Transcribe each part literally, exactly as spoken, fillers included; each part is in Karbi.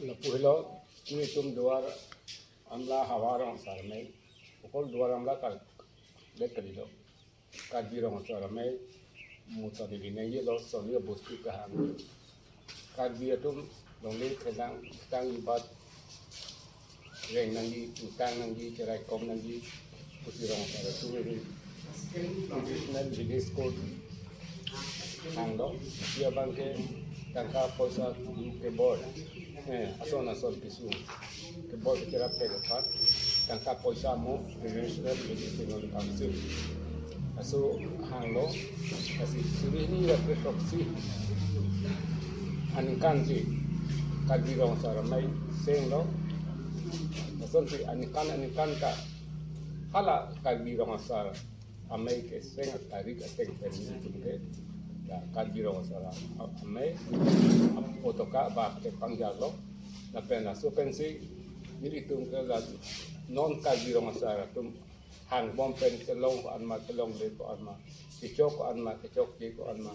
Lapu helo, nelitum Duar Amla Havar Rong Asar Amei, okol Duar Amla kal-, det kalilo. Karbi Rong Asar Amei, muta di binai yelo, soni bostu kahang. Karbi atum longle thelang, tang ibat, reng nangji, utang nangji, cherai kom nangji, pusi Rong Asar atum ini. Traditional village code hanglo, isi abang ke tangka poisa kebor, eh, ason ason pisu kebor kechera pe lepat, tangka poisa mo traditional village technology council. Laso hanglo, lasi suri hini ra pe throksi aningkan si Karbi Rong Asar Amei senglo. Lasonsi aningkan aningkan ta hala Karbi Rong Asar Amei keseng atarik ateng pen nelitum ke, ya, Karbi Rong Asar Amei apotoka ba ke pangjarlo. Lapen laso pensi nelitum ke la non Karbi Rong Asar atum hangbom pen kelong ko-an ma, kelongle ko-an ma, kechok ko-an ma, kechokche ko-an ma,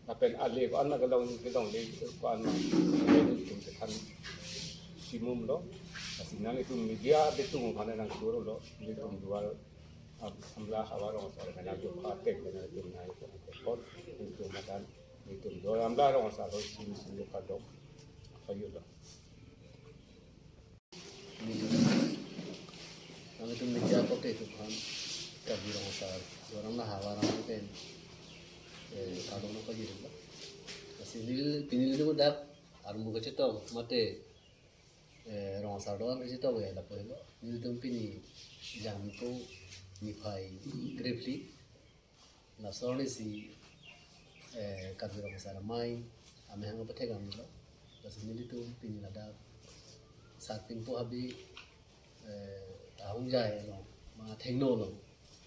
lapen ale ko-an ma, kelong, kelongle ko-an ma, nelitum kethan chimumlo. Lasi nanglitum media atum aphan nangchorolo, nelitum Duar Am-, Amla Havar Rong Asar Amei nangjo ateng nangtum nai ko ko, nelitum matan, nelitum Duar Amla Rong Asar ho sum sum kadok payulo. Nelitum media akote atum aphan Karbi Rong Asar Duar Amla Havar Amei pen, eh, kardom nangpajirlo. Lasi neli pini nelitum dak armu kachetong mate, eh, Rong Asar doan kachetong ya lapu helo. Nelitum pini jangmi po niphai krephli. Laso arnisi, eh, Karbi Rong Asar Amei amahang pathek damlo. Lasi nelitum pini ladak Sarping po Habe, eh, ahungjai along, ma thengno along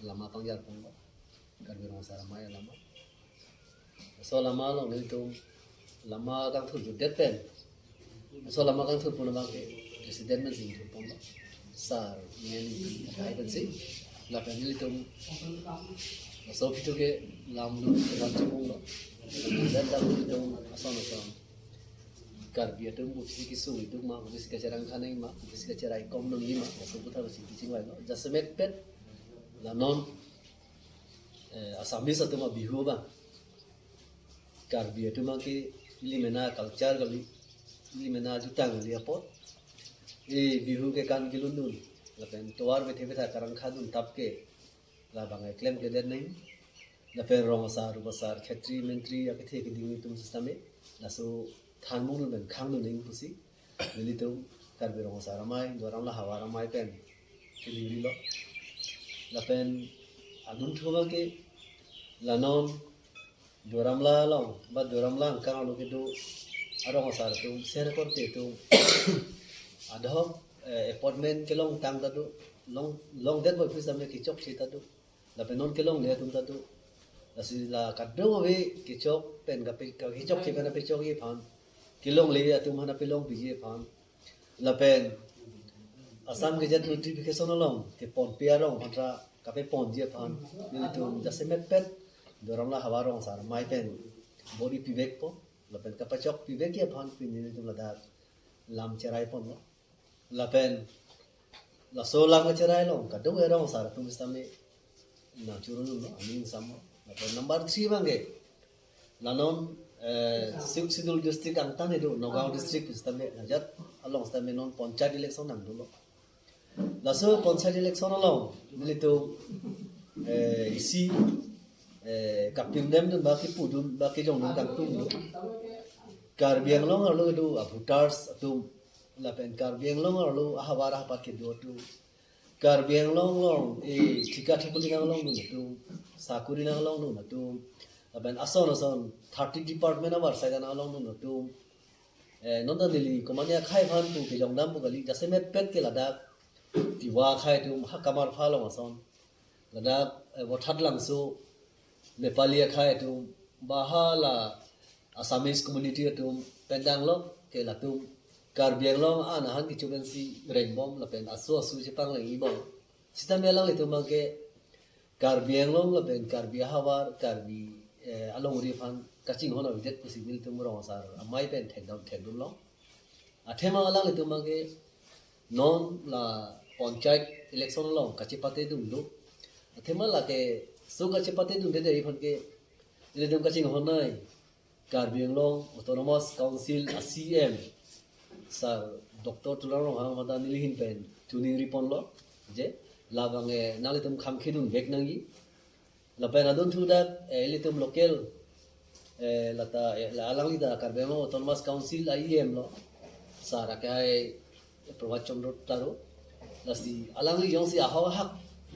lama pangjarponlo, Karbi Rong Asar Amei alama. Laso lama along nelitum lama kangthur jutdet pen, laso lama kangthur pon abang ke president nangchingthurponlo, sir, neli athai pensi. Lapen nelitum laso aphi thu ke lamlu kevan chimunglo. Lapen dak nelitum ason ason Karbi atum kopisi kesung iduk ma, kopisi kacherang khanei ma, kopisi kacherai kom nangji ma, laso aputhak si kachingvailo. Jasemet pet la non, eh, Assamese atum a-Bihu abang Karbi atum abang ke ili mena culture kali, ili mena jutang kali apot, e Bihu kekan kelundun, lapen tovar bethe betha karang khadun tap ke labang keklem kledet nangji. Lapen Rong Asar, Rup Asar, Khetri, Mentri akethe keding atum sitame laso thanmung pen khangdun nangji pusi nelitum Karbi Rong Asar Amei, Duar Amla Havar Amei pen kelingrilo. Lapen adunthu abang ke la non Duar Amla along, ba Duar Amla angkang along kedo arong asar atum, senior korte atum, ad hoc, eh, appointment kelongtang ta do, long, longdet boi pusitame kechokche ta do. Lapen non kelongle atum ta do. Lasi la kadokave kechok pen kape, kechokche pen kapechokji aphan, kelongle atum aphan kapelongpiji aphan, lapen Assam Gazette notification along keponpe arong aphan ta kapeponji aphan, nelitum jasemet pet Duar Amla Havar Rong Asar Amei pen bor-i pivekpo, lapen kapachokpivekji aphan pini nelitum ladak lam cheraiponlo. Lapen laso lam kacherai along kadokave arong asar atum sitame nangchurunlo, aning samlo. Lapen number three abang ke, la non, eh, Sixth Schedule district angtan kedo, Nagaon district sitame, ajat along sitame non panchayat election nangdolo. Laso panchayat election along nelitum, eh, isi, eh, kapindem dun ba kepudun ba kejongdun kangtung do. Karbi Anglong arlo kedo a-voters atum, lapen Karbi Anglong arlo ahavar ahapat kedo atum, Karbi Anglong along, eh, thika thukuli nanglongdun atum, sakuri nanglongdun atum, lapen ason ason thirty department avarsai ta nanglongdun atum, eh, non ta neli komatne akhei aphan pu kejongdampo kali, jasemet pet ke ladak Tiwa akhei atum, Hakam Arpha along ason, ladak, eh, Vothatlangso Nepali akhei atum, ba hala Assamese community atum pen danglok ke latum Karbi Anglong an ahan kecho pensi rengbom lapen aso aso chepanglengji bom. Sitame alanglitum abang ke Karbi Anglong lapen Karbi ahavar, Karbi, eh, alongri aphan kachinghon avedet pusi nelitum Rong Asar Amei pen thekdam thekdunlong. Athema alanglitum abangke non la panchayat election along kachepatedunlo. Athema lake so kachepatedunde aphan ke ilitum kachinghon nai Karbi Anglong Autonomous Council a C E M Sir Doctor Tuliram Ronghang aphan ta nelihin pen choningri ponlo, je labang eh, nanglitum khamkhedun vek nangji. Lapen adunthu dak eh, ilitum local eh, lata eh, la alangli ta Karbi Anglong Autonomous Council a E M lo, Sir akehai Prabhat Chandra Taro. Lasi alangli jongsi ahok ahak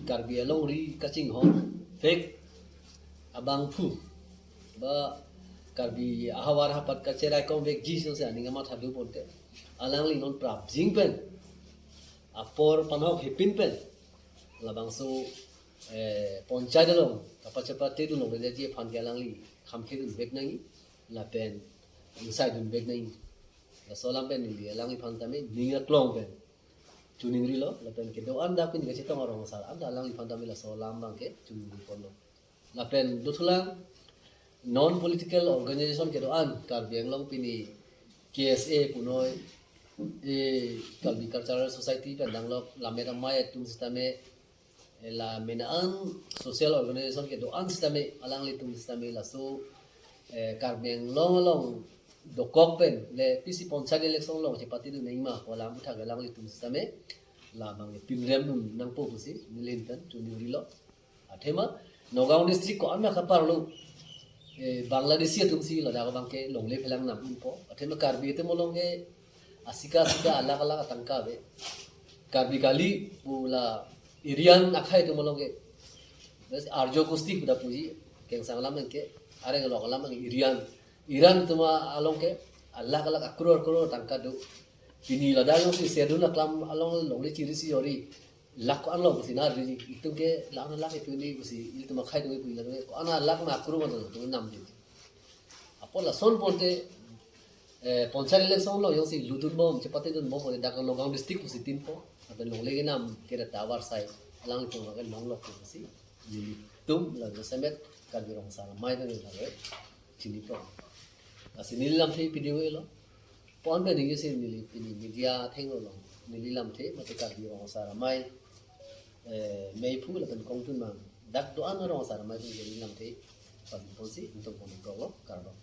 Karbi alongri kachinghon vek abangphu ba Karbi ahavar ahapat kacherai kom vekji jongsi aning amat hadu ponte, alangli non prapjin pen apor panhok hepin pen labangso eh, panchayat along kapachepatedun longleji aphan ke alangli khamkhedun vek nangji lapen ingsaidun vek nangji. Laso alam pen neli alangliphan tame ning aklong pen choningrilo, lapen kedo-an dak pini kachetong arong asar anta alangliphan tame laso alam abangke choningri ponlo. Lapen dothulang non political organization kedo-an Karbi Anglong pini K S A punoi eh, Karbi Cultural Society pen danglok Lammet Amei atum sitame eh, la mena an social organization kedo-an sitame alanglitum sitame laso eh, Karbi Anglong along dokok pen le pisi panchayat election along chepatedun nangma pu alam aputhak alanglitum sitame labang pinremdun nangpo pusi nelihin pen choningrilo. Athema Nagaon district ko-an ma kaparlo eh, Bangladeshi atumsi ladak abangke longle phelang nam unpo. Athema Karbi atum along ke asika asika alak alak atangka ave. Karbi kali pu la Aryan akhei atum along ke. Bes Arjo Gusti pu ta puji, Kengsang alam ke, areng lok alam ke Aryan. Aryan atum along ke alak alak akror akror atangka do. Pini ladak alongsi sedun aklam along longle chiri si ori lak ko-an lo pusi nari, itum ke la-an lak itum ni pusi ilitum akhei atum pu ilitum ko-an lak ma akror ma atum namdi. Apot lason ponte eh, panchayat election along jongsi lutdunbom chepatedunbom ponte dak Nagaon district pusi tinpo. Lapen longle kenam kereta avarsai alanglitum ke longlok pusi nelitum la jasemet Karbi Rong Asar Amei atum lake chinipon. Lasi neli lamthe pidunlo. Pon pen ningje si neli pini media athengno along neli lamthe mate Karbi Rong Asar Amei eh, meiphu lapen kongtun mang dak do-an Rong Asar Amei atum neli lamthe pabiponsi ingtong pon-iklo, kardom.